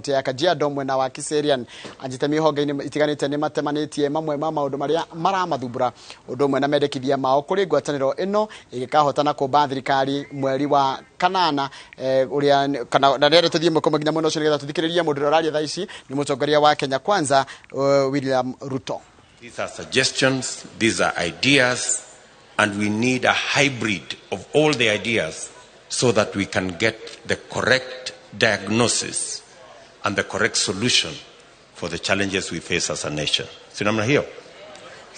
Kaunti ya Kajiado mwena wa Kiserian. Anjitemi honge-inĩ itiganĩte nĩ matemanĩtie mamwe ma maũndũ marĩa maramathumbũra ũndũ ũmwe na mendekithia mao kũrĩ ngwatanĩro ĩno ĩgĩkahotana kũmba thirikari mweri wa kanana ũrĩa kana na rĩrĩa tũthiĩ mũkoma nginya mwena ũcio nĩgetha tũthikĩrĩrie mũndũ ũrĩa ũraria thaa ici nĩ mũtongoria wa Kenya Kwanza William Ruto. These are suggestions, these are ideas, and we need a hybrid of all the ideas so that we can get the correct diagnosis and the correct solution for the challenges we face as a nation. Si namna hiyo?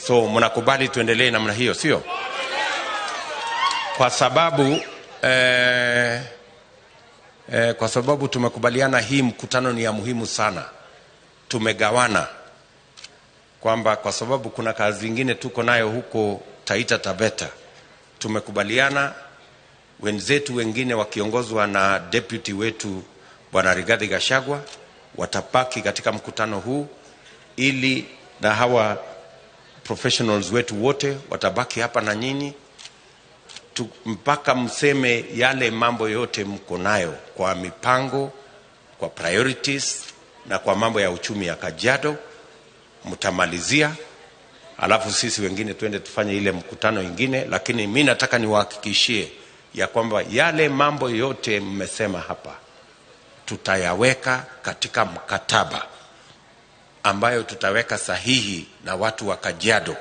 So mnakubali tuendelee namna hiyo, sio? Kwa sababu kwa sababu tumekubaliana hii mkutano ni ya muhimu sana. Tumegawana kwamba kwa sababu kuna kazi zingine tuko nayo huko Taita Taveta. Tumekubaliana wenzetu wengine wakiongozwa na deputy wetu Bwana Rigathi Gachagua watapaki katika mkutano huu, ili na hawa professionals wetu wote watabaki hapa na nyinyi mpaka mseme yale mambo yote mko nayo kwa mipango, kwa priorities na kwa mambo ya uchumi ya Kajiado. Mtamalizia, alafu sisi wengine twende tufanye ile mkutano ingine. Lakini mimi nataka niwahakikishie ya kwamba yale mambo yote mmesema hapa tutayaweka katika mkataba ambayo tutaweka sahihi na watu wa Kajiado,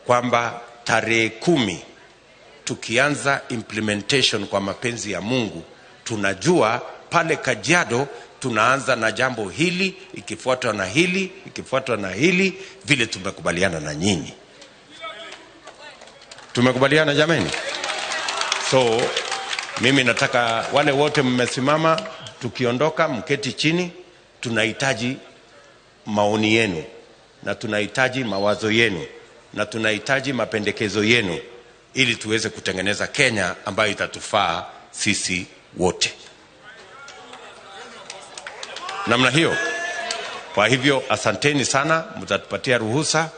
kwamba tarehe 10 tukianza implementation kwa mapenzi ya Mungu, tunajua pale Kajiado tunaanza na jambo hili, ikifuatwa na hili, ikifuatwa na hili, vile tumekubaliana na nyinyi. Tumekubaliana jameni? So mimi nataka wale wote mmesimama, tukiondoka mketi chini, tunahitaji maoni yenu na tunahitaji mawazo yenu na tunahitaji mapendekezo yenu ili tuweze kutengeneza Kenya ambayo itatufaa sisi wote. Namna hiyo. Kwa hivyo asanteni sana, mtatupatia ruhusa.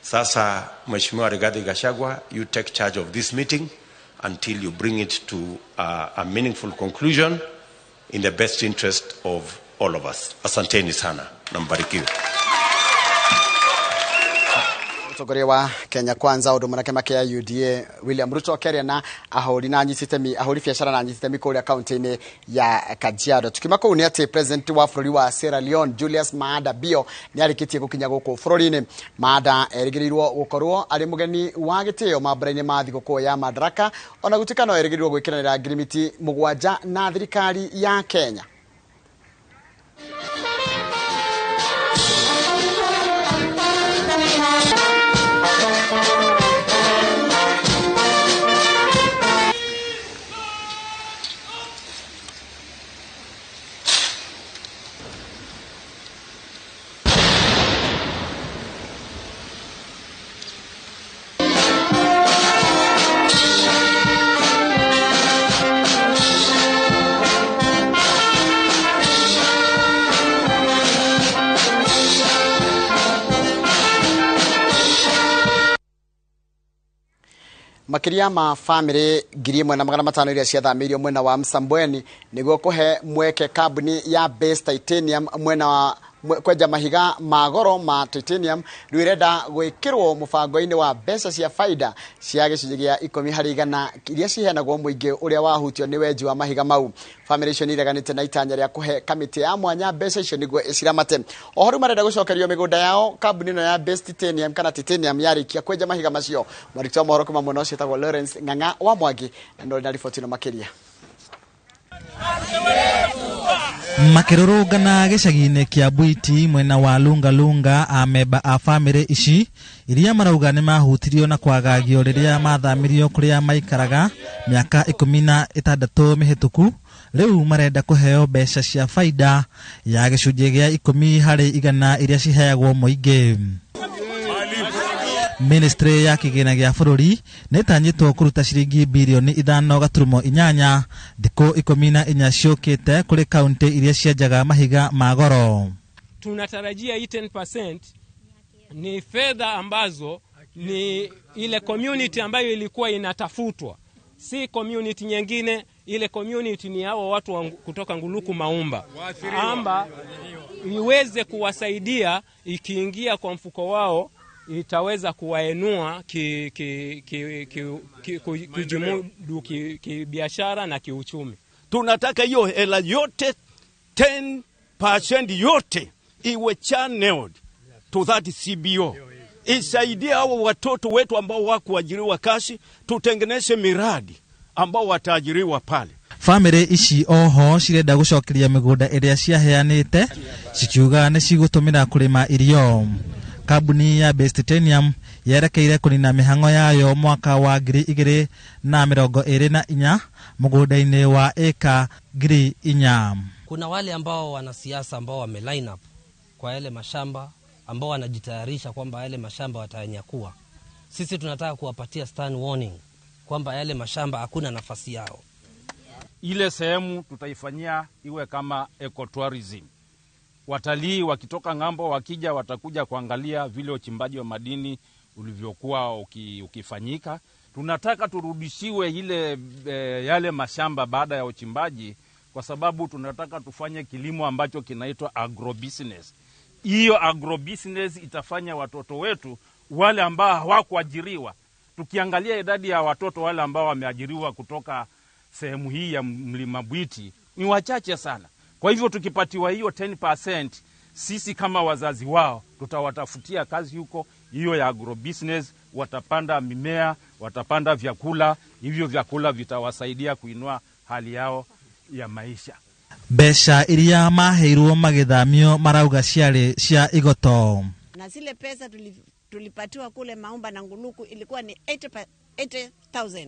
Sasa Mheshimiwa Rigathi Gachagua, you take charge of this meeting until you bring it to a meaningful conclusion in the best interest of all of us. Asanteni sana na mbarikiwe. Mũtongoria wa Kenya Kwanza ũndũ mũnake makĩa UDA William Ruto akĩaria na ahũri na anyititemi, ahũri biacara na anyititemi kũrĩa kaunti-inĩ ya Kajiado. Tukiuma kũu nĩ atĩ president wa bũrũri wa Sierra Leone Julius Maada Bio nĩ arĩkĩtie gũkinya gũkũ bũrũri-inĩ. Maada erĩgĩrĩirwo gũkorwo arĩ mũgeni wa gĩtĩo mambura-inĩ ma thigũkũ ya Madaraka, ona gũtuĩka no erĩgĩrĩirwo gwĩkĩranĩra ngirimiti 7 na thirikari ya Kenya. Makiria ma family 1500 iria ciathamĩirio mwena wa Msambweni nĩguo kũhe mweke kambuni ya Base Titanium mwena wa kwenja mahiga ma goro ma titanium rĩu ĩrenda gwĩkĩrwo mũbango-inĩ wa mbeca cia faida cia gĩcunjĩ gĩa 10 harĩ igana iria ciheanagwo mũingĩ ũrĩa wahutio nĩ wenji wa mahiga mau. Family icio nĩ ireganĩte na itanya rĩa kũhe kamĩtĩ ya mwanya mbeca icio nĩguo ĩciramate. Oho rĩu marenda gũcokerio mĩgũnda yao kambuni ĩno ya Base Titanium kana Titanium yarĩkia kwenja mahiga macio. Mwandĩki wa mohoro kuma mwena ũcio etagwo Lawrence Ng'ang'a wa Mwangi na nĩ na riboti ĩno makĩria. Makĩrũrũngana gĩcagi-inĩ kĩa Bwiti mwena wa Lungalunga, amemba a famĩlĩ ici iria marauga nĩ mahutirio na kwagagio rĩrĩa mathamirio kũrĩa maikaraga mĩaka 16 mĩhĩtũku, rĩu marenda kũheo mbeca cia faida ya gĩcunjĩ gĩa 10 harĩ igana iria ciheagwo mũingĩ. Ministry ya kĩgĩna gĩa bũrũri nĩtanyĩtwo kũruta ciringi birioni 5.8 thikũ 14 ciũkĩte kũrĩ kaunti iria cienjaga mahiga ma goro. Tunatarajia hii 10% ni fedha ambazo ni ile community ambayo ilikuwa inatafutwa, si community nyingine. Ile community ni hao watu kutoka Nguluku Maumba, amba iweze kuwasaidia, ikiingia kwa mfuko wao itaweza kuwainua kujimudu kibiashara na kiuchumi. Tunataka hiyo hela yote 10% yote iwe channeled to that CBO. Isaidie hao watoto wetu ambao wakuajiriwa kazi, tutengeneze miradi ambao wataajiriwa pale. Family ici oho cirenda gucokeria migunda iria ciaheanite cikiuga ni cigutumira kurima irio. Kambuni ya Base Titanium yerekeire kunina mihango yayo mwaka wa 2024 mugunda-ini wa eka 4,000. Kuna wale ambao wanasiasa ambao wame line up kwa yale mashamba, ambao wanajitayarisha kwamba yale mashamba watayanyakua. Sisi tunataka kuwapatia stern warning kwamba yale mashamba hakuna nafasi yao. Ile sehemu tutaifanyia iwe kama ecotourism. Watalii wakitoka ng'ambo wakija watakuja kuangalia vile uchimbaji wa madini ulivyokuwa ukifanyika. Tunataka turudishiwe ile yale mashamba baada ya uchimbaji, kwa sababu tunataka tufanye kilimo ambacho kinaitwa agrobusiness. Hiyo agrobusiness itafanya watoto wetu wale ambao hawakuajiriwa. Tukiangalia idadi ya watoto wale ambao wameajiriwa kutoka sehemu hii ya Mlima Bwiti ni wachache sana. Kwa hivyo tukipatiwa hiyo 10%, sisi kama wazazi wao tutawatafutia kazi huko, hiyo ya agrobusiness. Watapanda mimea, watapanda vyakula, hivyo vyakula vitawasaidia kuinua hali yao ya maisha. Mbeca iria maheirwo magithamio marauga ciarĩ cia igoto. Na zile pesa tulipatiwa kule Maumba na Nguluku ilikuwa ni 80,000.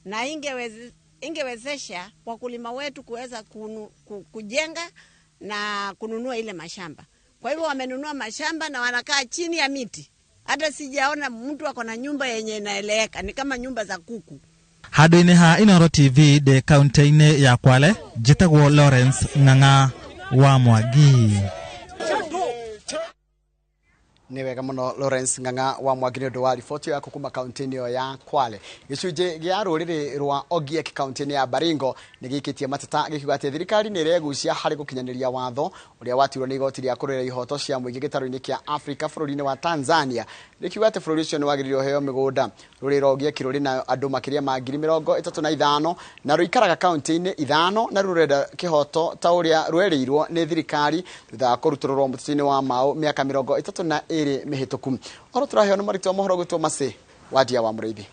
Na ingewezesha wakulima wetu kuweza kujenga na kununua ile mashamba. Kwa hivyo wamenunua mashamba na wanakaa chini ya miti. Hata sijaona mtu ako na nyumba yenye inaeleweka, ni kama nyumba za kuku. Handũ-inĩ ha Inooro TV ndĩ kaunti-inĩ ya Kwale, njĩtagwo Lawrence Ng'ang'a wa Mwangi. Nĩ wega mũno Lawrence Ng'ang'a wa Mwangi nĩ ũndũ wa riboti yaku kuma kaunti-inĩ ĩyo ya Kwale. Gĩcunjĩ gĩa rũrĩrĩ rwa Ogiek kaunti-inĩ ya Baringo nĩ gĩikĩtie mateta gĩkiuga atĩ thirikari nĩ ĩregucia harĩ gũkinyanĩria watho ũrĩa watirwo nĩ igoti rĩa kũrũĩrĩra ihoto cia mũingĩ gĩtarũ-inĩ kĩa Afrika bũrũri-inĩ wa Tanzania, rĩkiuga atĩ bũrũri ũcio nĩ wagĩrĩire ũheo mĩgũnda. Rũrĩrĩ rwa Ogiek rũrĩ na andũ makĩria ma 35,000 na rũikaraga kaunti-inĩ 5 na rũrenda kĩhoto ta ũrĩa rwerĩirwo nĩ thirikari thutha wa kũrutũrũrwo mũtitũ-inĩ wa Mau mĩaka 32 mĩhĩtũku. Oro tũraheo nĩ marĩtwa mohoro gwĩtwo Macĩ Wadia wa Mũrĩithi.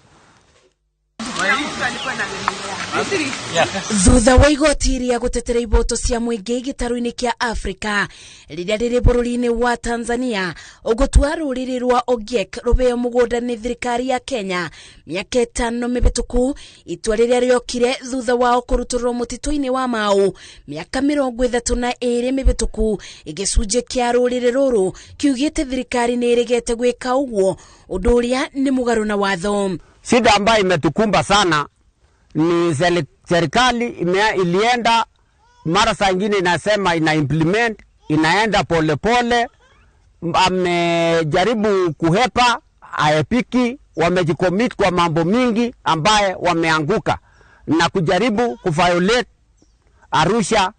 Thutha wa igoti rĩa gũtetera iboto cia mũingĩ gĩtarũ-inĩ kĩa Afrika rĩrĩa rĩrĩ bũrũri-inĩ wa Tanzania ũgũtua rũrĩrĩ rwa Ogiek rũheo mũgũnda nĩ thirikari ya Kenya mĩaka 5 mĩhĩtũku, itua rĩrĩa rĩokire thutha wao kũrutũrũrwo mũtitũ-inĩ wa Mau mĩaka 32 mĩhĩtũku. Gĩcunjĩ kĩa rũrĩrĩ rũrũ kiugĩte thirikari nĩ ĩregete gwĩka ũguo, ũndũ ũrĩa nĩ mũgarũ na watho. Shida ambayo imetukumba sana ni serikali ilienda mara saa ingine inasema ina implement, inaenda pole pole, amejaribu kuhepa, aepiki, wamejicommit kwa mambo mingi ambaye wameanguka na kujaribu kuviolate Arusha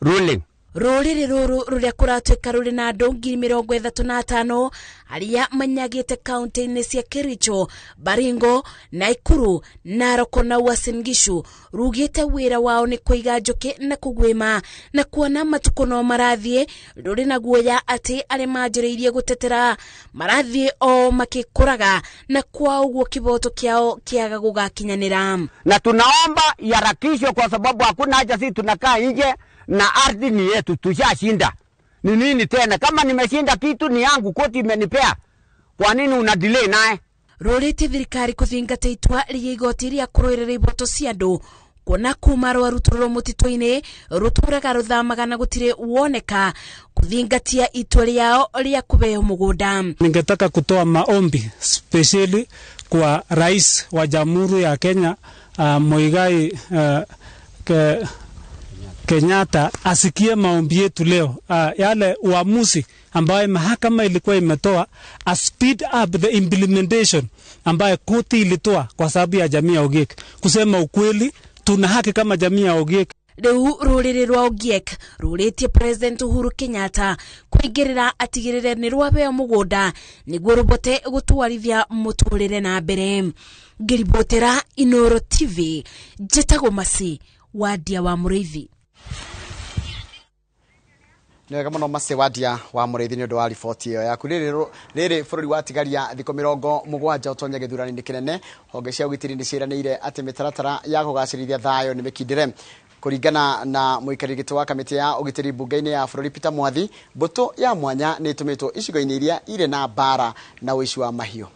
ruling. Rũrĩrĩ rũrũ rũrĩa kũratuĩka rũrĩ na andũ 35,000 arĩa manyagĩte kaunti-inĩ cia Kericho, Baringo, Nakuru, Narok na Uasin Gishu rugĩte wĩra wao nĩ kũiga njũkĩ na kũguĩma na kuona matukũ no marathiĩ rũrĩ na guoya atĩ arĩa manjĩrĩirie gũtetera marathiĩ o makĩkũraga na kwa ũguo kĩboto kĩao kĩaga gũgakinyanĩra. Na tunaomba iharakishwe kwa sababu hakuna haja sisi tunakaa nje na ardhi ni yetu, tushashinda. Ni nini tena? Kama nimeshinda kitu ni yangu, koti imenipea. Kwa nini una delay naye? Rũrĩtie thirikari kũthingata itua rĩa igoti rĩa kũrũĩrĩra iboto cia andũ kuona kuma rwarutũrũrwo mũtitũ-inĩ rũtũraga rũthamaga na gũtirĩ woneka kũthingatia itua rĩao rĩa kũheo mũgũnda. Ningetaka kutoa maombi spesheli kwa Rais wa Jamhuri ya Kenya Muigai Kenyatta asikie maombi yetu leo. Yale uamuzi ambayo mahakama ilikuwa imetoa, a speed up the implementation ambayo koti ilitoa kwa sababu ya jamii ya Ogiek. Kusema ukweli, Tuna haki kama jamii ya Ogiek. Rĩu rũrĩrĩ rwa Ogiek rũrĩtie President Uhuru Kenyatta kũingĩrĩra atigĩrĩre nĩ rwabeo mũgũnda nĩguo rũbote gũtwarithia mũtũrĩre na mbere. Ngĩribotera Inooro TV, njĩtagwo Masi Wadia wa Mũrĩithi. Nĩ wega mũno Masi Wadia wa Mũrĩithi nĩ ũndũ wa riboti ĩyo yaku. Rĩrĩ bũrũri watigaria thikũ 70 ũtonye gĩthurano-inĩ kĩnene, honge cia ũgitĩri nĩ ciĩranĩire atĩ mĩtaratara ya kũgacĩrithia thayũ nĩ mĩkindĩre. Kũringana na mũikarĩri gĩtĩ wa kamĩtĩ ya ũgitĩri mbunge-inĩ ya bũrũri Peter Mwathi, mbũtũ ya mwanya nĩ ĩtũmĩtwo icigo-inĩ iria irĩ na mbara na ũici wa mahiũ.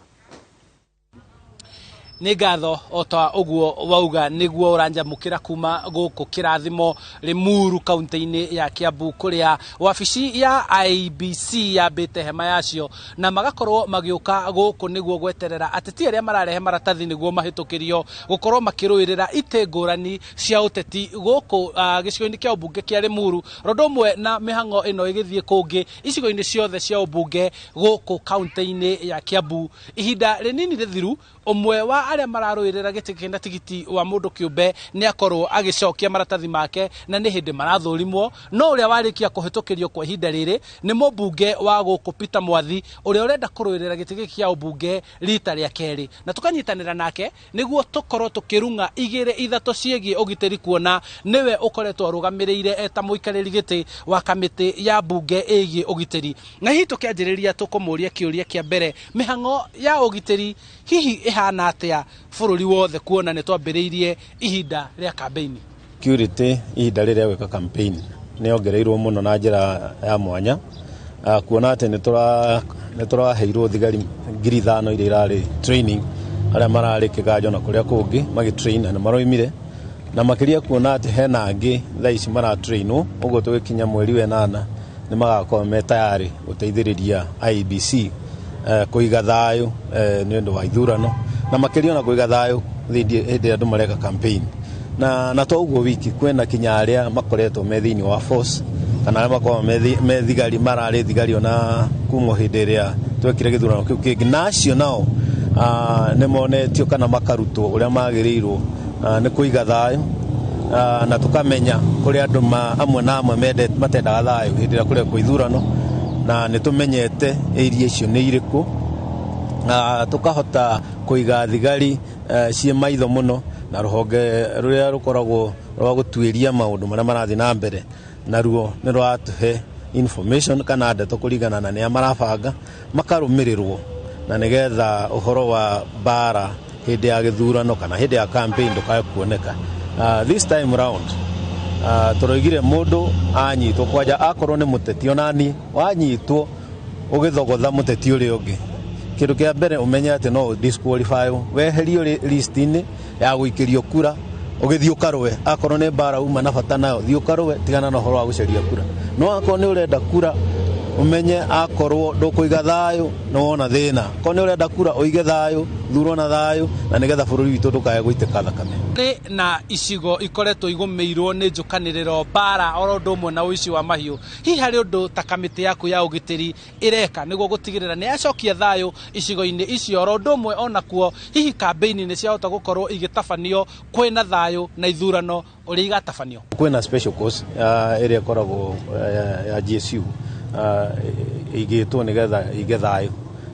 Nĩ ngatho o ta ũguo wauga nĩguo ũranjamũkĩra kuma gũkũ kĩrathimo Limuru kaunti-inĩ ya Kiambu kũrĩa wabici ya IEBC yambĩte hema yacio na magakorwo magĩũka gũkũ nĩguo gweterera ateti arĩa mararehe maratathi nĩguo mahĩtũkĩrio gũkorwo makĩrũĩrĩra itĩ ngũrani cia ũteti gũkũ gĩcigo-inĩ kĩa ũmbunge kĩa Limuru rondo ũmwe na mĩhang'o ĩno ĩgĩthiĩ kũngĩ icigo-inĩ ciothe cia ũmbunge gũkũ kaunti-inĩ ya Kiambu. Ihinda rĩnini rĩthiru ũmwe wa arĩa mararũĩrĩra gĩtĩ kĩna tigiti wa mũndũ kĩũmbe nĩ akorwo agĩcokia maratathi make na nĩ hĩndĩ marathũrimwo, no ũrĩa warĩkia kũhĩtũkĩrio kwa ihinda rĩrĩ nĩ mũmbunge wa gũkũ Peter Mwathi ũrĩa ũrenda kũrũĩrĩra gĩtĩ gĩkĩ kĩa ũmbunge rita rĩa kerĩ, na tũkanyitanĩra nake nĩguo tũkorwo tũkĩrung'a igĩrĩ ithatũ ciĩgiĩ ũgitĩri kuona nĩwe ũkoretwo arũgamĩrĩire eta mũikarĩri gĩtĩ wa kamĩtĩ ya mbunge ĩgiĩ ũgitĩri. Na hihi tũkĩanjĩrĩria tũkũmũria kĩũria kĩa mbere, mĩhang'o ya ũgitĩri hihi ĩhana atĩa bũrũri wothe kuona nĩ twambĩrĩirie ihinda rĩa kambeini? Security ihinda rĩrĩa gwĩka campaign nĩ yongereirwo mũno na njĩra ya mwanya, kuona atĩ nĩ tũraheirwo thigari 5,000 iria irarĩ training arĩa mararĩ kĩganjo na kũrĩa kũngĩ magĩtrain na nĩ maroimire, na makĩria kuona atĩ hena angĩ thaa ici maratrainwo, ũguo tũgĩkinya mweri wa 8 nĩ magakorwo me tayarĩ gũteithĩrĩria IEBC kũiga thayũ nĩ ũndũ wa ithurano na makĩria ona kũiga thayũ hĩndĩ ĩrĩa andũ mareka campaign. Na to ũguo wiki kwĩna kinya arĩa makoretwo me thĩinĩ wa force kana arĩa makoragwo me thigari mararĩ thigari ona kuma hĩndĩ ĩrĩa twekire gĩthurano kĩu kĩngĩ, na acio nao nĩ monetio kana makarutwo ũrĩa magĩrĩirwo nĩ kũiga thayũ, na tũkamenya kũrĩ andũ amwe na amwe matendaga thayũ hĩndĩ ĩrĩa kũrekwo ithurano, na nĩ tũmenyete area icio nĩ irĩkũ, tũkahota kũiga thigari ciĩ maitho mũno na rũhonge rũrĩa rũkoragwo rwa gũtuĩria maũndũ marĩa marathiĩ na mbere naruo nĩ rwatũhe information kana ndeto kũringana na nĩa marabanga makarũmĩrĩrwo, na nĩgetha ũhoro wa mbara hĩndĩ ya gĩthurano kana hĩndĩ ya campaign ndũkae kuoneka. This time round tũroigire mũndũ anyitwo kwanja akorwo nĩ mũteti onani wanyitwo ũgĩthogotha mũteti ũrĩa ũngĩ, kĩndũ kĩa mbere ũmenye atĩ no disqualify weherio list-inĩ ya gũikĩrio kura ũgĩthiĩ ũkarũe, akorwo nĩ mbara uma na bata nayo thiĩ ũkarũe, tigana na ũhoro wa gũcaria kura. No akorwo nĩ ũrenda kura ũmenye akorwo ndũkũiga thayũ nĩ wona thĩna, akorwo nĩ ũrenda kura ũige thayũ, thurwo na thayũ, na nĩgetha bũrũri witũ ndũkae gũitĩka thakame. Kũrĩ na icigo ikoretwo igũmĩirwo nĩ njũkanĩrĩro mbara oro ũndũ ũmwe na ũici wa mahiũ, hihi harĩ ũndũ ta kamĩtĩ yaku ya ũgitĩri ĩreka nĩguo gũtigĩrĩra nĩ yacokia thayũ icigo-inĩ icio oro ũndũ ũmwe onakuo hihi kambĩini nĩ ciahota gũkorwo igĩtabanio kwĩna thayũ na ithurano ũrĩa igatabanio? Kwĩna special course ĩrĩa ĩkoragwo ya GSU igĩtwo nĩgetha ige thayũ,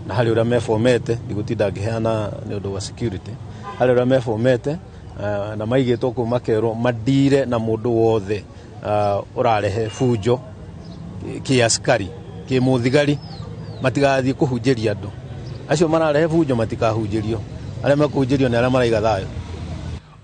na harĩ ũrĩa mebomete ndigũtinda ngĩheana nĩ ũndũ wa security, harĩ ũrĩa mebomete na maigĩtwo kũu makerwo madire na mũndũ wothe ũrarehe bunjo kĩ askari kĩ mũthigari, matigathiĩ kũhunjĩria andũ acio mararehe bunjo, matikahunjĩrio, arĩa mekũhunjĩrio nĩ arĩa maraiga thayũ.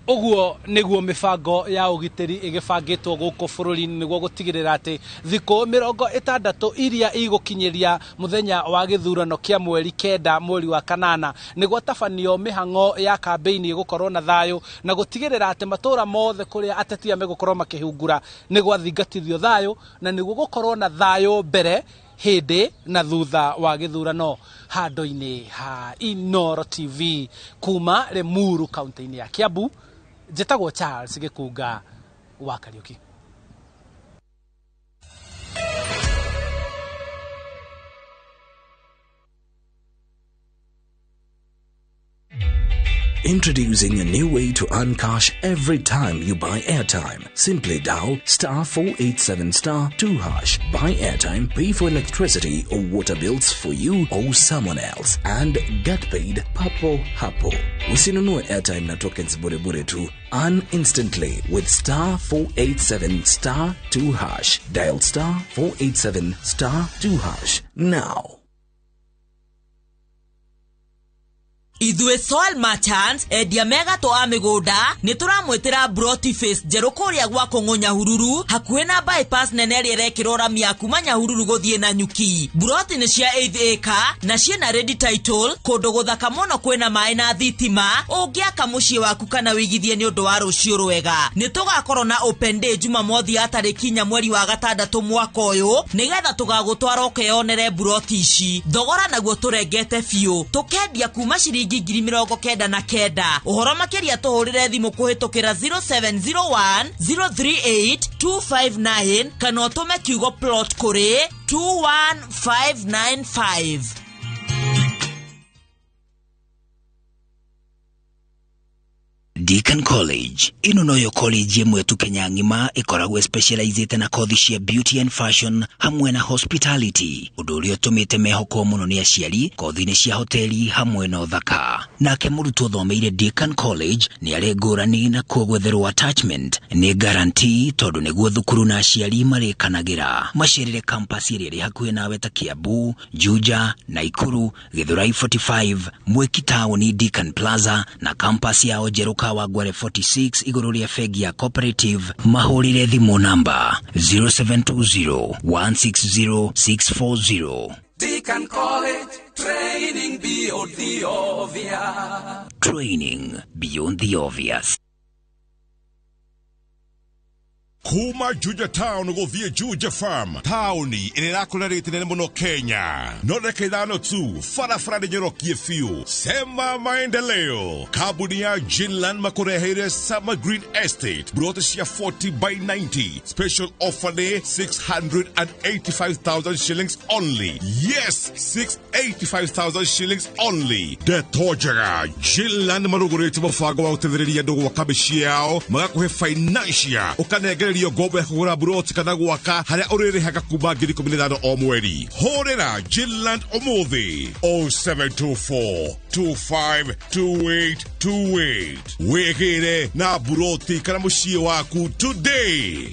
Ũguo nĩguo mĩbango ya ũgitĩri ĩgĩbangĩtwo gũkũ bũrũri-inĩ nĩguo gũtigĩrĩra atĩ thikũ 60 iria igũkinyĩria mũthenya wa gĩthurano kĩa mweri 9 mweri wa 8 nĩguo tabanio mĩhang'o ya kambĩini ĩgũkorwo na thayũ na gũtigĩrĩra atĩ matũũra mothe kũrĩa ateti megũkorwo makĩhungura nĩ gwathingatithio thayũ na nĩguo gũkorwo na thayũ mbere hĩndĩ na thutha wa gĩthurano. Handũ-inĩ ha Inooro TV kuma Limuru kaunti-inĩ ya Kiambu, njĩtagwo Charles Gĩkunga wa Kariũki. Introducing a new way to earn cash every time you buy airtime. Simply dial star 487 star 2 hash. Buy airtime, pay for electricity or water bills for you or someone else, and get paid papo hapo. Usinunue airtime na tokens bure bure tu. Earn instantly with star 487 star 2 hash. Dial star 487 star 2 hash now. Ithuĩ Soil Merchants endia mega to a mĩgũnda nĩ tũramwĩtĩra Broti Face njerũ kũrĩa gwa Kũng'ũ Nyahururu hakuhĩ na bypass nene ĩrĩa ĩrekĩrwo rami ya kuma Nyahururu gũthiĩ na Nyuki. Broti nĩ cia 8 acre na ciĩna ready title, kũndũ gũthaka mũno kwĩna maĩ na thitima, ũngĩaka mũciĩ waku kana wĩigithie nĩ ũndũ wa rũciũ rwega. Nĩ tũgakorwo na open day Jumamothi ya tarĩki 4 mweri wa 6 mwaka ũyũ nĩgetha tũgagũtwara ũkeyonere broti ici. Thogora naguo tũrengete biũ, tũkendia kuma ciringi 99,000. Ũhoro makĩria tũhũrĩre thimũ kũhĩtũkĩra 0701 038 259 kana ũtũme kiugo plot kũrĩ 21595. Deacon College ĩno noyo college ĩmwe tu Kenya ng'ima ĩkoragwo specializĩte na kothi cia beauty and fashion hamwe na hospitality, ũndũ ũrĩa ũtũmĩte mehokwo mũno nĩ aciari kothi-inĩ cia hoteli hamwe na ũthaka. Nake mũrutwo ũthomeire Deacon College nĩ arĩ ngũrani na kuo gwetherwo attachment nĩ guarantee tondũ nĩguo thukuru na aciari marĩkanagĩra. Macerere campus ĩrĩa ĩrĩ hakuhĩ nawe ta Kiambu, Juja, Naikuru, Githurai 45, Mwiki Town, Deacon Plaza na campus yao njerũ Kawangware 46 igũrũ rĩa bengi ya Cooperative. Mahũrĩre thimũ namba 0720 160 640. Deacon College, training beyond the obvious. Training beyond the obvious. Kuma Juja Town gũthiĩ Juja Farm, taũni ĩrĩa ĩrakũra rĩtĩ nene mũno Kenya. No ndagĩka 5 tu, barabara nĩ njorokie biũ. Sema maendeleo. Kambuni ya Jinland makũreheire Summer Green Estate, broti cia 40 by 90. Special offer nĩ 685,000 shillings only. Yes, 685,000 shillings only. Ndeto njega, Jinland marũgũrĩte mũbango wa gũteithĩrĩria andũ gwaka mĩciĩ yao, magakũhe financial, ũkanengererio ngombo ya kũgũra buroti kana gwaka harĩa ũrĩrĩhaga kuma 15,000 o mweri. Hũrĩra Jinland ũmũthĩ 0724 252828. Wĩgĩre na buroti kana mũciĩ waku today.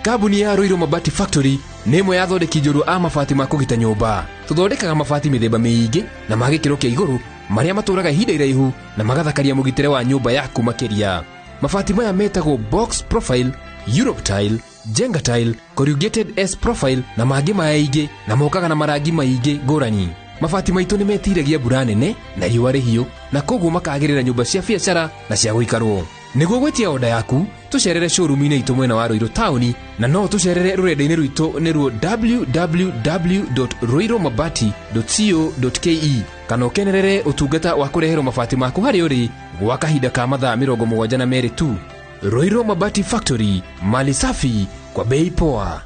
Kambuni ya Ruiru Mabati Factory nĩ ĩmwe ya athondeki njorua a mabati ma kũgita nyũmba. Tũthondekaga mabati mĩthemba mĩingĩ na ma gĩkĩro kĩa igũrũ marĩa matũraga ihinda iraihu na magathakaria mũgitĩre wa nyũmba yaku makĩria. Mabati maya metagwo box profile, Europe tile, Jenga tile, corrugated S profile na mangĩ maingĩ, na mokaga na marangi maingĩ ngũrani. Mabati maitũ nĩ metiragia mbura nene na riũa rĩhiũ na koguo makagĩrĩra nyũmba cia biacara na cia gũikarwo. Nĩguo gwĩtia oda yaku, tũcerere showroom-inĩ itũ mwena wa Ruiru taũni, na no tũcerere rũrenda-inĩ rwitũ nĩruo www.ruirumabati.co.ke kana ũkenerere ũtungata wa kũreherwo mabati maku harĩa ũrĩ gwa kahinda ka mathaa 72 tu. Ruiru Mabati Factory, mali safi kwa bei poa.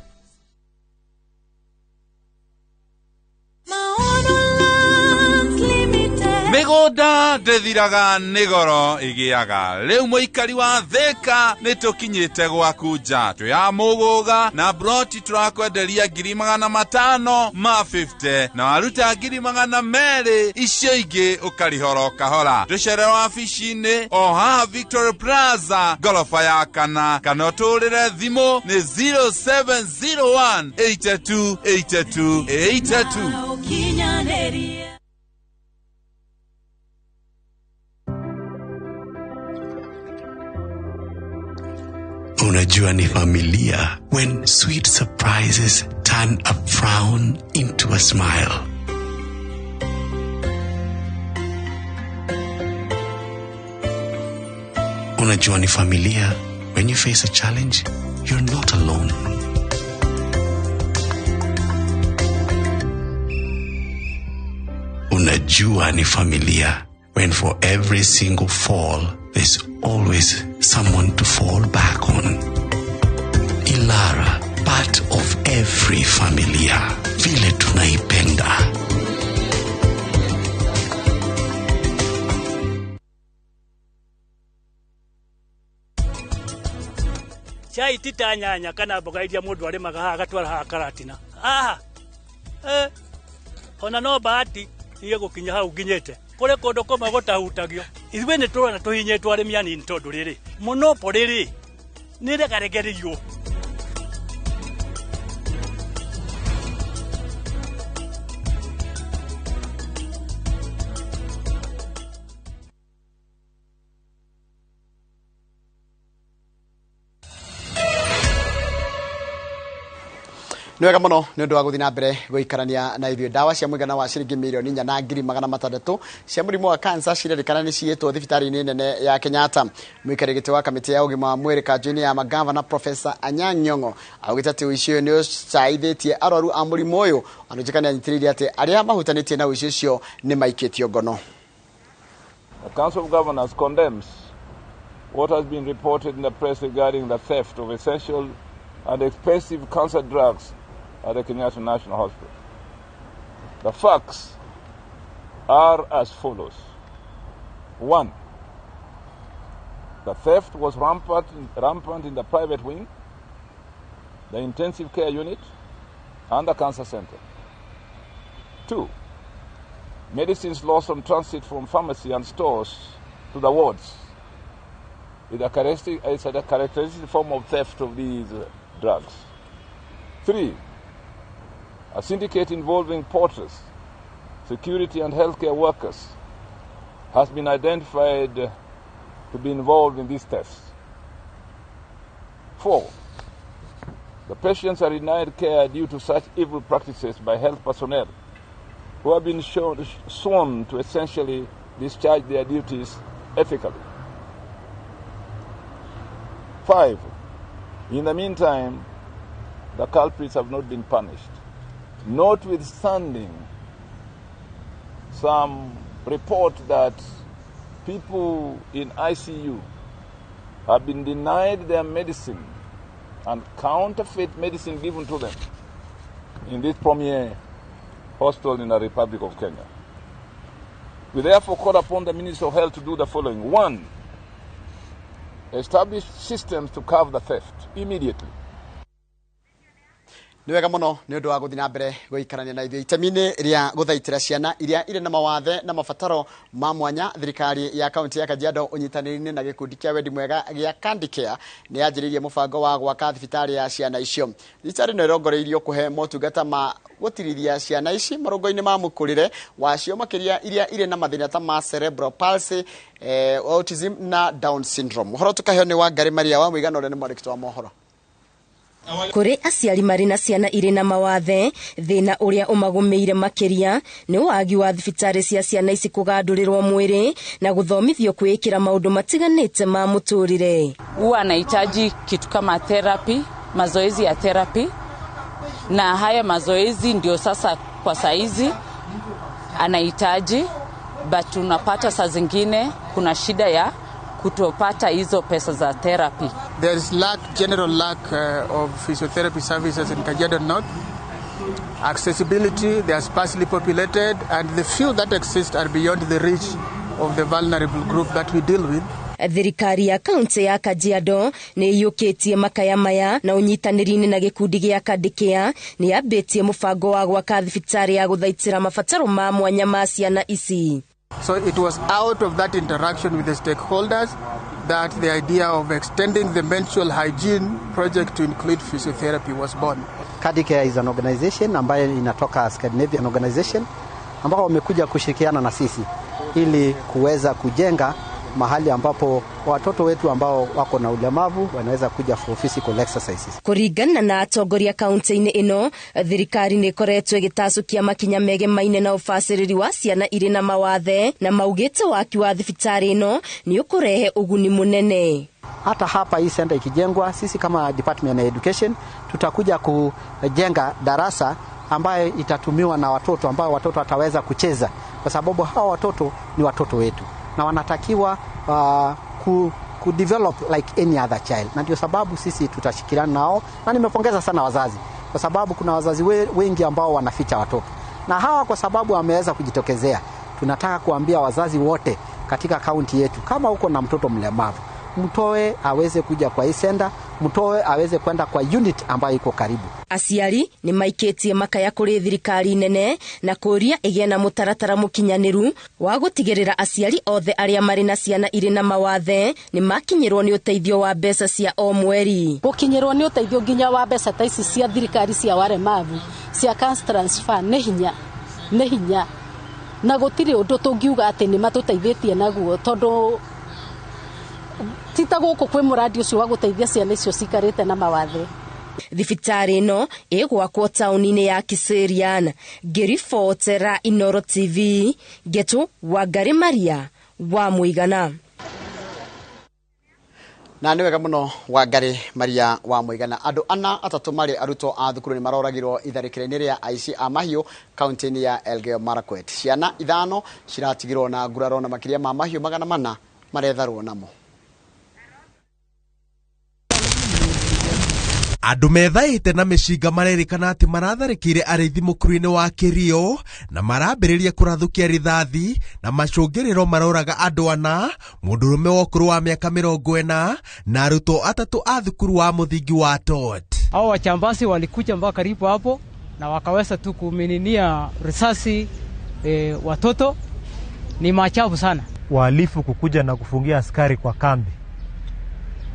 Mĩgũnda ndĩthiraga nĩ goro ĩgĩaga. Rĩu mũikari wa Thĩka nĩ tũkinyĩte gwaku nja. Twĩ ya Mũgũga na broti tũrakwenderia 550,000 na waruta 200,000 icio ingĩ ũkarĩhora o kahora. Tũcere wabici-inĩ o haha Victoria Plaza ngoroba ya kana, kana ũtũrĩre thimũ nĩ 0701 82 82 82. Unajua ni familia when sweet surprises turn a frown into a smile. Unajua ni familia when you face a challenge, you're not alone. Unajua ni familia when for every single fall, there's always someone to fall back on. Ilara, part of every familia. Vile tunaipenda. Chai ti ta nyanya kana mboga iria mũndũ arĩmaga haha agatwara haha Karatina. Haha ona no bahati niĩ gũkinya hau nginyĩte. Kũrĩ kũndũ kũmwe gũtahutagio. Ithuĩ nĩ tũrona tũhinyĩtwo arĩmi anini tondũ rĩrĩ monopoly rĩ nĩ regaregerio. Nĩ wega mũno nĩ ũndũ wa gũthiĩ na mbere gũikarania na ithuĩ. Ndawa cia mũigana wa ciringi mirioni 4,600 cia mũrimũ wa kansa cirerĩkana nĩ ciĩtwo thibitarĩ-inĩ nene ya Kenyatta. Mũikarĩri gĩtĩ wa kamĩtĩ ya ũgima wa mwĩrĩ kanjũ-inĩ ya magavana Professor Anyang' Nyong'o augĩte atĩ ũici ũyũ nĩ ũcaithĩtie arwaru a mũrimũ ũyũ. Ona nĩ anyitĩrĩire atĩ arĩa mahutanĩtie na ũici ũcio nĩ maikĩtio ngono. The Council of Governors condemns what has been reported in the press regarding the theft of essential and expensive cancer drugs at the Kenyatta National Hospital. The facts are as follows. 1. The theft was rampant in the private wing, the intensive care unit, and the cancer center. 2. Medicines lost on transit from pharmacy and stores to the wards is a characteristic form of theft of these drugs. 3. A syndicate involving porters, security and healthcare workers has been identified to be involved in these thefts. 4. The patients are denied care due to such evil practices by health personnel who have been sworn to essentially discharge their duties ethically. 5. In the meantime, the culprits have not been punished, notwithstanding some report that people in ICU have been denied their medicine and counterfeit medicine given to them in this premier hospital in the Republic of Kenya. We therefore call upon the Minister of Health to do the following. 1. Establish systems to curb the theft immediately. Nĩ wega mũno nĩ ũndũ wa gũthiĩ na mbere gũikarania na ithuĩ. Itemi-inĩ rĩa gũthaitĩra ciana iria irĩ na mawathe na mabataro ma mwanya, thirikari ya kaunti ya Kajiado ũnyitanĩri-inĩ na gĩkundi kĩa wendi mwega gĩa Kandicare nĩ yanjĩrĩirie mũbango wa gwaka thibitarĩ ya ciana icio. Thibitarĩ ĩno ĩrongoreirio kũhe motungata ma gũtirithia ciana ici marũngo-inĩ ma mũkũrĩre wacio, makĩria iria irĩ na mathĩna ta ma cerebral palsy, autism na Down syndrome. Ũhoro tũkaheo nĩ Wangari Maria wa Mũigana ũrĩa nĩ mwandĩki wa mohoro. Kũrĩ aciari marĩ na ciana irĩ na mawathe, thĩna ũrĩa ũmagũmĩire makĩria nĩ wagi wa thibitarĩ cia ciana ici kũgandũrĩrwo mwĩrĩ na gũthomithio kwĩĩkĩra maũndũ matiganĩte ma mũtũrĩre. Huwa anahitaji kitu kama therapy, mazoezi ya therapy, na haya mazoezi ndio sasa kwa saizi anahitaji, but unapata saa zingine kuna shida ya kutopata hizo pesa za therapy. There is general lack of physiotherapy services in Kajiado North. Accessibility, they are sparsely populated, and the few that exist are beyond the reach of the vulnerable group that we deal with. Thirikari ya kaunti ya Kajiado nĩ ĩiyũkĩtie makaya maya na ũnyitanĩri-inĩ na gĩkundi gĩa Kandicare nĩ yambĩtie mũbango wa gwaka thibitarĩ ya gũthaitĩra mabataro ma mwanya ma ciana ici. So it was out of that interaction with the stakeholders that the idea of extending the menstrual hygiene project to include physiotherapy was born. Kandicare is an organization ambayo inatoka Scandinavian organization ambao wamekuja kushirikiana na sisi ili kuweza kujenga mahali ambapo watoto wetu ambao wako na ulemavu wanaweza kuja for physical exercises. Kuringana na atongoria kaunti-inĩ ĩno, thirikari nĩ ĩkoretwo ĩgĩtacũkia makinya megemaine na ũbacĩrĩri wa ciana irĩ na mawathe, na maugĩte waki wa thibitarĩ ĩno nĩ ũkũrehe ũguni mũnene. Hata hapa hii center ikijengwa, sisi kama Department of Education tutakuja kujenga darasa ambayo itatumiwa na watoto, ambao watoto wataweza kucheza, kwa sababu hawa watoto ni watoto wetu na wanatakiwa ku develop like any other child. Na ndio sababu sisi tutashikiliana nao, na nimepongeza sana wazazi, kwa sababu kuna wazazi wengi ambao wanaficha watoto, na hawa kwa sababu wameweza kujitokezea. Tunataka kuambia wazazi wote katika kaunti yetu, kama uko na mtoto mlemavu, Mtoe aweze kuja kwa hii center, mtoe aweze kwenda kwa unit ambayo iko karibu. Aciari nĩ maikĩtie makaya kũrĩ thirikari nene na kũria ĩgĩe na mũtaratara mũkinyanĩru wa gũtigĩrĩra aciari othe arĩa marĩ na ciana irĩ na mawathe nĩ makinyĩrwo nĩ ũteithio wa mbeca cia o mweri. Gũkinyĩrwo nĩ ũteithio nginya wa mbeca ta ici cia thirikari cia waremavu cia cash transfer nĩ hinya, nĩ hinya, na gũtirĩ ũndũ tũngiuga atĩ nĩ matũteithĩtie naguo, tondũ ti ta gũkũ kwĩ mũradi ũcio wa gũteithia ciana icio cikarĩte na mawathe. Thibitarĩ ĩno ĩgwakwo taũni-inĩ ya Kiserian. Ngĩribotera Inooro TV, Ngetu Wangari Maria wa Mũigana. Na nĩ wega mũno Wangari Maria wa Mũigana. Andũ ana atatũ marĩ arutwo a thukuru nĩ maroragirwo itharĩkĩra-inĩ rĩa aici a mahiũ kaunti-inĩ ya Elgeyo Marakwet. Ciana 5 ciratigirwo na nguraro na makĩria ma mahiũ 400 maretharwo namo. Andũ methaĩte na mĩcinga marerĩkana atĩ maratharĩkĩire arĩithi mũkuru-inĩ wa Kĩrio na marambĩrĩria kũrathũkia rithathi na macũngĩrĩro maroraga andũ ana, mũndũrũme wa ũkũrũ wa mĩaka 40 na arutwo 3 a thukuru wa mũthingi wa Tot. Hao wachambasi walikuja mpaka karibu hapo na wakaweza tu kumininia risasi watoto. Ni maajabu sana. Wahalifu kukuja na kufungia askari kwa kambi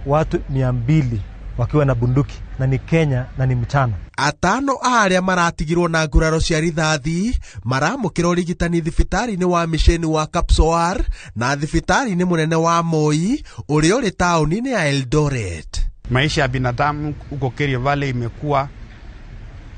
watu 200 wakiwa na bunduki, na ni Kenya na ni mchana. 5 arĩa maratigirwo na nguraro cia rithathi maramũkĩra ũrigitani thibitarĩ-inĩ wa misheni wa Kapsoar na thibitarĩ-inĩ mũnene wa Moi ũrĩa ũrĩ taũni-inĩ ya Eldoret. Maisha ya binadamu huko Kerio Valley imekuwa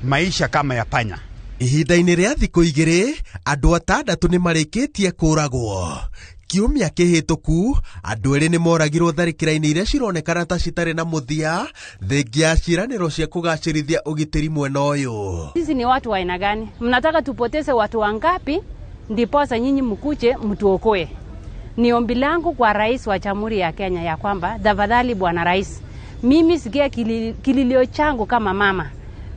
maisha kama ya panya. Ihinda-inĩ rĩa thikũ 2 andũ 6 nĩ marĩkĩtie kũragwo. Kiumia kĩhĩtũku andũ 2 nĩ moragirwo tharĩkĩra-inĩ iria cironekana ta citarĩ na mũthia thengia ya ciĩranĩro cia kũgacĩrithia ũgitĩri mwena ũyũ. Sisi ni watu wa aina gani? Mnataka tupoteze watu wangapi ndiposa nyinyi mkuje mtuokoe? Ni ombi langu kwa rais wa Jamhuri ya Kenya ya kwamba tafadhali bwana rais, mimi sikia kililio changu kama mama,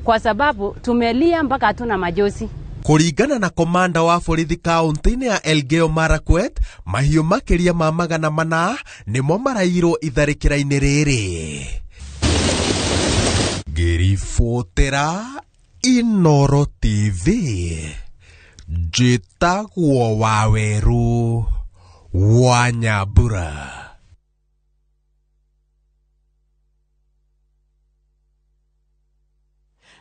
kwa sababu tumelia mpaka hatuna majozi. Kũringana na komanda wa borithi kaunti-inĩ ya Elgeyo Marakwet, mahiũ makĩria ma 400 nĩmo maraiyirwo itharĩkĩra-inĩ rĩrĩ. Ngĩribotera Inooro TV, njĩtagwo Wawerũ wa Nyambura.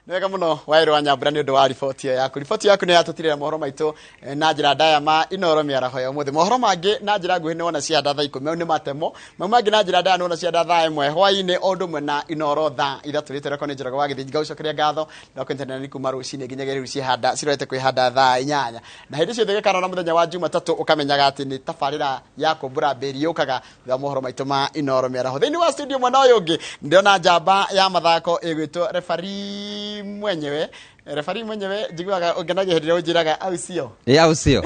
Nĩ wega mũno Wawerũ wa Nyambura nĩ ũndũ wa riboti ĩyo yaku. Riboti yaku nĩ yatũtirĩra mohoro maitũ na njĩra ndaya ma Inooro mĩaraho ya ũmũthĩ. Mohoro mangĩ na njĩra nguhĩ nĩ wona cianda thaa 10 mau nĩ matemo. Mau mangĩ na njĩra ndaya nĩ wona cianda thaa 1 hwaĩ-inĩ o ũndũ ũmwe na Inooro thaa 3. Rĩtwa rĩakwa nĩ Njoroge wa Gĩthĩnji. Ngagũcokeria ngatho na kũnyitanĩra nĩ kuma rũcinĩ nginyagia rĩu ciĩhanda cirorete kwĩhanda thaa 8. Na hĩndĩ ciothe gĩkano na mũthenya wa Jumatatũ ũkamenyaga atĩ nĩ tabarĩra ya kũmbũra mbĩri yũkaga thutha wa mohoro maitũ ma Inooro mĩaraho. Thĩinĩ wa studio mwena ũyũ ũngĩ ndĩrona njamba ya mathako ĩgwĩtwo referee mwenyewe. Refari mwenyewe njiguaga ũngenagia hĩndĩ ĩrĩa ũnjĩraga au sio. Ĩ au sio.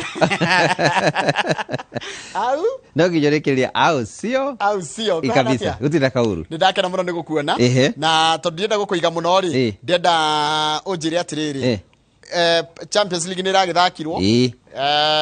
Au no nginya ũrĩkĩrĩria au sio. Au sio kabisa, gũtirĩ na kaũru. Nĩ ndakena mũno nĩ gũkuona na tondũ ndĩrenda gũkũiga mũno rĩ, ndĩrenda ũnjĩre atĩrĩrĩ, Champions League nĩ ĩragĩthakirwo,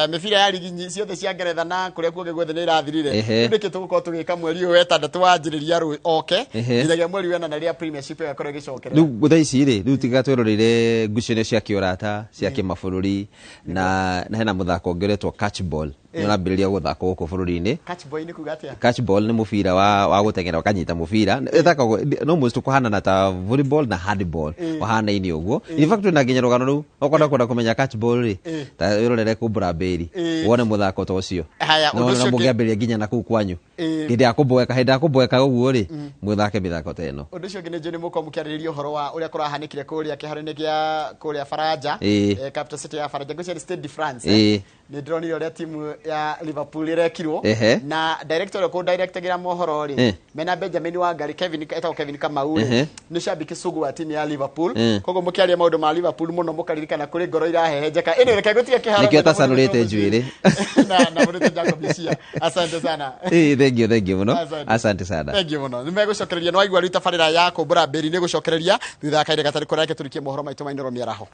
mĩbira ya ligi ciothe cia Ngeretha na kũrĩa kuongĩ guothe nĩ ĩrathirire. Rĩu nĩkĩ tũgũkorwo tũgĩka mweri ũyũ wa 6 wanjĩrĩria oke nginyagia mweri wa 8 rĩrĩa Premiership ĩgakorwo ĩgĩcokerera. Rĩu thaa ici rĩ, rĩu tiga twĩroreire ngucanio cia kĩũrata cia kĩmabũrũri na hena mũthako ũngĩ ũretwo catch ball nĩ ũrambĩrĩria gũthakwo gũkũ bũrũri-inĩ. Catch ball nĩ kuga atĩa? Catch ball nĩ mũbira wa gũteng'era ũkanyita mũbira, ĩthakagwo no almost kũhanana ta volleyball na handball, ũhanaine ũguo. In fact twĩna nginya rũgano rũu, okorwo ũkwenda kũmenya catch ball rĩ, ta wĩrorere kũmbũra mbĩri wone mũthako ta ũcio. No mũngĩambĩrĩria nginya na kũu kwanyu hĩndĩ ya kũmboeka, hĩndĩ ya kũmboeka ũguo rĩ, mũthake mĩthako ta ĩno. Ũndũ ũcio ũngĩ nĩ njũĩ nĩ mũkorwo mũkĩarĩrĩria ũhoro wa ũrĩa kũrahanĩkire kũrĩa kĩharo-inĩ kĩa kũrĩa Faranja, capital city ya Faranja, ngwĩciria nĩ Stade de France. Nĩ ndĩronire ũrĩa timu ya Liverpool ĩrekirwo na director ũrĩa kũndirectagĩra mohoro rĩ, mena Benjamin Wangari, Kevin etagwo Kevin Kamau rĩ, nĩ shabiki sugu wa timu ya Liverpool. Koguo mũkĩaria maũndũ ma Liverpool mũno mũkaririkana kũrĩ ngoro irahehenjeka. Ĩno reke ngũtige kĩharo nĩkĩo tacanũrĩte njuĩrĩ na mũrĩte Jacob Isia. Asante sana. Thank you, thank you mũno. Asante sana. Thank you mũno. Nĩ megũcokereria, nĩ waigua rĩu tabarĩra ya kũmbũra mbĩri nĩ gũcokereria thutha wa kahinda gatarĩ kũraya, reke tũrikie mohoro maitũ ma Inooro mĩaraho.